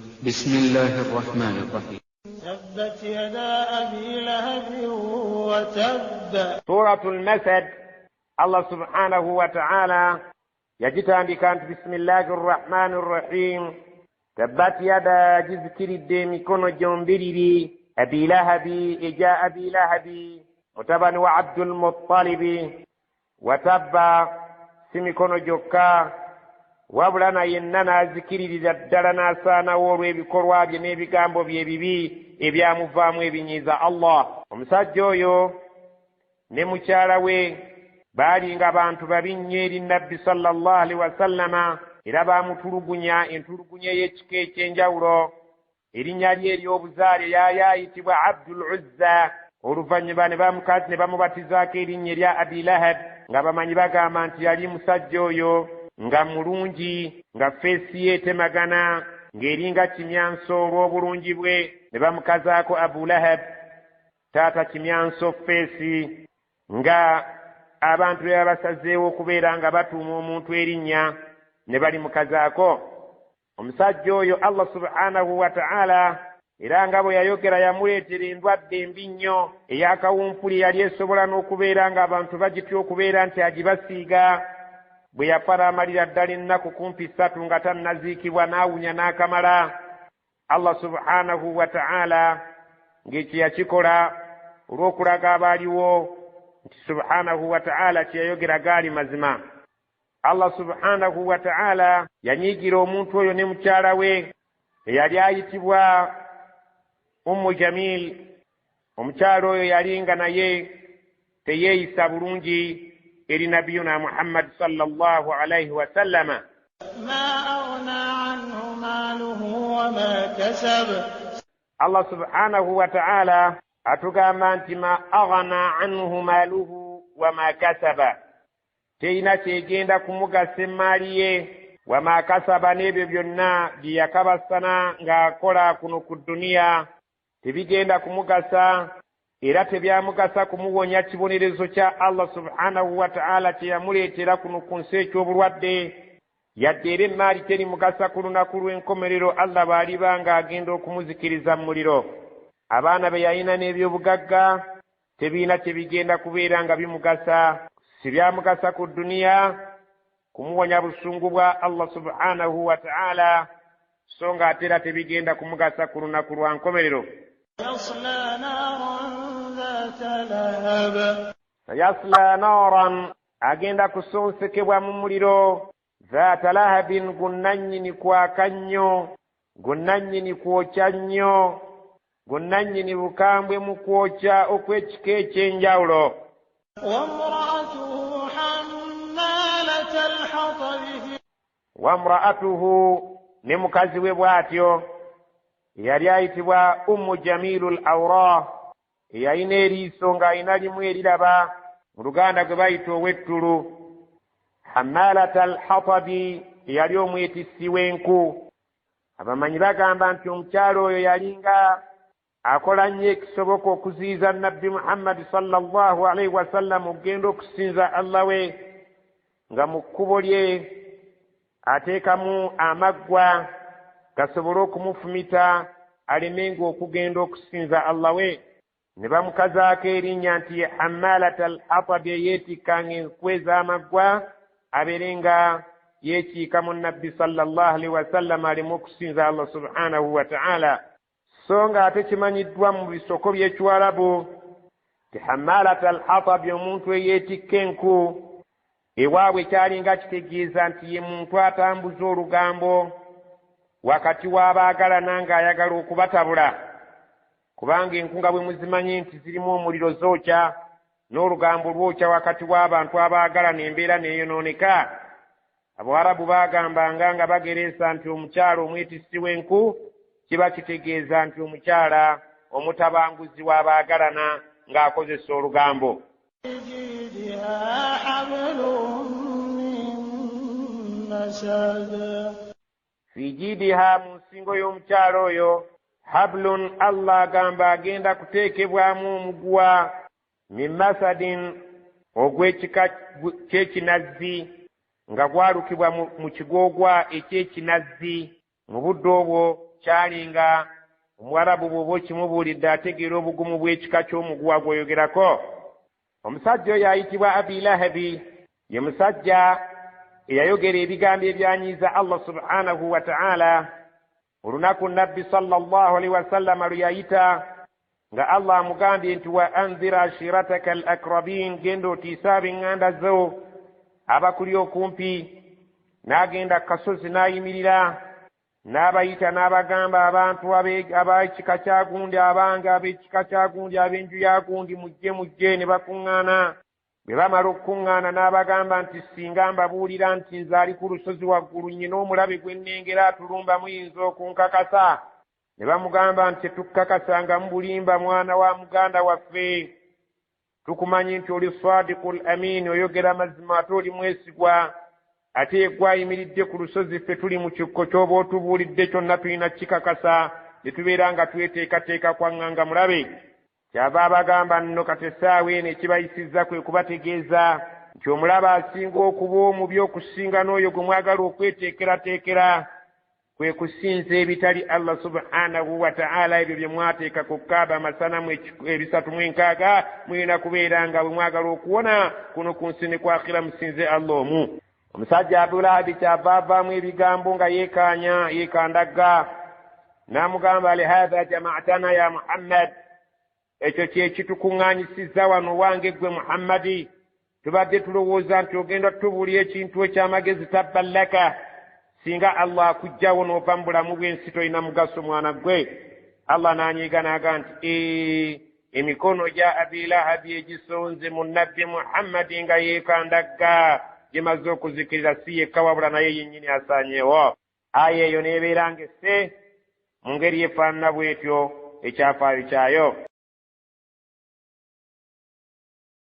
بسم الله الرحمن الرحيم. تبت يدا أبي لهب وتب. Suratul Masad, Allah subhanahu wa ta'ala yagitandika nti bisimillahi rrahmani rrahim. Tabbat yada, gizikiridde emikono gyombiriri, abi lahabi, egya abi lahabi mutabani wa Abdulmuttalibi. Watabba, si mikono gyokka wabula nayenna n'azikiririra ddala n'asaanawo olw'ebikolwa bye n'ebigambo bye ebibi ebyamuvaamu ebinyiiza Allah. Omusajja oyo ne mukyala we baalinga bantu babi nnyo eri Nabbi sallallahu alaihi wasallama, era baamutulugunya entulugunya ey'ekika eky'enjawulo. Erinnya lye ery'obuzaale yali ayitibwa Abdul Uzza, oluvannyuma ne bamubatizaako erinnya erya Abi Lahab, nga bamanyi bagamba nti yali musajja oyo nga mulungi, nga feesi ye etemagana ng'eringa kimyanso olw'obulungi bwe, ne bamukazaako Abu Lahab, taata kimyanso feesi, nga abantu be babasazeewo okubeera nga batuuma omuntu erinnya ne balimukazaako. Omusajja oyo Allah subhanahu wa ta'ala era nga bwe yayogera yamuleetera endwadde embi nnyo ey'akawumpuli, yali esobola n'okubeera ng'abantu bagitya okubeera nti agibasiiga. Bwe yafa n'amalira ddala ennaku kumpi 3 nga tannaziikibwa, n'awunya n'akamala. Allah subhanahu wa ta'ala ng'ekyo yakikola olw'okulaga abaaliwo nti subhanahu wa ta'ala kye yayogera gaali mazima. Allah subhanahu wa ta'ala yanyiigira omuntu oyo ne mukyala we eyali ayitibwa Ummu Jamil. Omukyala oyo yali nga naye teyeeyisa bulungi eri Nabiyuna Muhammad sallallahu alaihi wasallama. Ma aghna anhu maluhu wa ma kasab. Allah subhanahu wa ta'ala atugamba nti ma aghna anhu maluhu wa ma kasaba, terina kyegenda kumugasa emmaali ye, wa ma kasaba, n'ebyo byonna bye yakabasana ng'akola kuno ku dduniya tebigenda kumugasa, era tebyamugasa kumuwonya kibonerezo kya Allah subhanahu wa ta'ala kye yamuleetera kuno ku nsi eky'obulwadde. Yadde era emmaali terimugasa ku lunaku lw'enkomerero Allah bw'aliba ng'agenda okumuzikiriza mu muliro. Abaana be yalina n'ebyobugagga tebirina kye bigenda kubeera nga bimugasa, si byamugasa ku dduniya kumuwonya busungu bwa Allah subhanahu wa ta'ala, so ng'ate era tebigenda kumugasa ku lunaku lwa nkomerero. Sayasla naran, agenda kusonsekebwa mu muliro, zaata lahabin, gunnannyini kwaka nnyo, gunnannyini kwokya nnyo, gunnannyini bukambwe mu kwokya okw'ekika eky'enjawulo. Wamra'atuhu, ne mukazi we bw'atyo eyali ayitibwa Ummu Jamilul Awra, eyalina eriiso ng'alina limu eriraba, mu Luganda gwe bayita ow'ettulu. Hammalata al-hatabi, eyali omwetissi w'enku. Abamanyi bagamba nti omukyala oyo yalinga akola nnyo ekisoboka okuziyiza Nabbi Muhammad sallallahu alaihi wasallam okugenda okusinza Allah we, nga mu kkubo lye ateekamu amaggwa gasobole okumufumita alemenga okugenda okusinza Allah we. Ne bamukazaako erinnya nti ye Hammalata al-hatabi, eyeetikkanga enku ez'amaggwa abeere nga yeekiika mu Nabbi sallallahu alaihi wasallam aleme okusinza Allah subhanahu wa ta'ala. So ng'ate kimanyiddwa mu bisoko by'Ekiwarabu ti Hammalata al-hatabi, omuntu eyeetikka enku, ewaabwe kyalinga kitegeeza nti ye muntu atambuza olugambo wakati w'abaagalana ng'ayagala okubatabula, kubanga enku nga bwe muzimanyi nti zirimu omuliro zookya, n'olugambo lwokya wakati w'abantu abaagalana, embeera neeyonooneka. Abawarabu baagambanga nga bagereesa nti omukyala omwetissi w'enku kiba kitegeeza nti omukyala omutabanguzi w'abaagalana ng'akozesa olugambo. Fi jiidiha, mu nsingo y'omukyala oyo, hablun, Allah agamba agenda kuteekebwamu omuguwa, min masadin, ogw'ekika ky'ekinazzi, nga gwalukibwa mu kigoogwa eky'ekinazzi. Mu budde obwo Kyali nga Omuwarabu bw'oba okimubuulidde ategeera obugumu bw'ekika ky'omuguwa gw'oyogerako. Omusajja oyo ayitibwa Abi Lahabi ye musajja eyayogera ebigambo ebyanyiiza Allah subhanahu wa ta'ala olunaku Nabbi sallallahu alaihi wasallama lwe yayita nga Allah amugambye nti wa anzira ashirataka al akrabin, genda otiise ab'eŋŋanda zo abakuli okumpi. N'agenda ku kasozi n'ayimirira n'abayita n'abagamba abantu ab'ekika kya gundi, abange ab'ekika kya gundi, ab'enju ya gundi, mujje mujje. Ne bakuŋŋaana. Bwe bamala okukuŋŋaana n'abagamba nti singa mbabuulira nti nze ali ku lusozi waggulu nnyina omulabe gwe nnengera atulumba, muyinza okunkakasa? Ne bamugamba nti tetukkakasanga mu bulimba, mwana wa muganda waffe, tukumanyi nti oli sadiqul amin, oyogera mazima ate oli mwesigwa, ate yeggwe ayimiridde ku lusozi, ffe tuli mu kikko, ky'oba otubuulidde kyonna tulina kikakasa ne tubeera nga tweteekateeka kwaŋŋanga mulabe. Kyava abagamba nno kati essaawa eno ekibayisizza kwe kubategeeza nti omulabe asinga okuba omubi okusinga n'oyo gwe mwagala okweteekerateekera kwe kusinza ebitali Allah subhanahu wa ta'ala, ebyo bye mwateeka ku Kaaba amasanamu 360. Mulina kubeera nga bwe mwagala okuwona kuno ku nsi ne kwakhira musinze Allah omu. Omusajja Abulahabi kyava avaamu ebigambo nga yeekaanya yeekandagga, n'amugamba alihatha jama'tana ya Muhammad, ekyo kye kitukuŋŋaanyisizza wano wange ggwe Muhammadi, tubadde tulowooza nti ogenda tutubuulira ekintu eky'amagezi. Tabban laka, singa Allah akuggyawo n'ova mu bulamu bw'ensi tolina mugaso mwana ggwe. Allah n'anyiiga n'aga nti ee emikono gya Abilahabi egisonze mu Nabbi Muhammadi nga yeekandagga gimaze okuzikirira, si yekka wabula naye yennyini asaanyeewo. Aya eyo n'ebeera ng'esse mu ngeri efaanana bw'etyo ekyafaayo kyayo.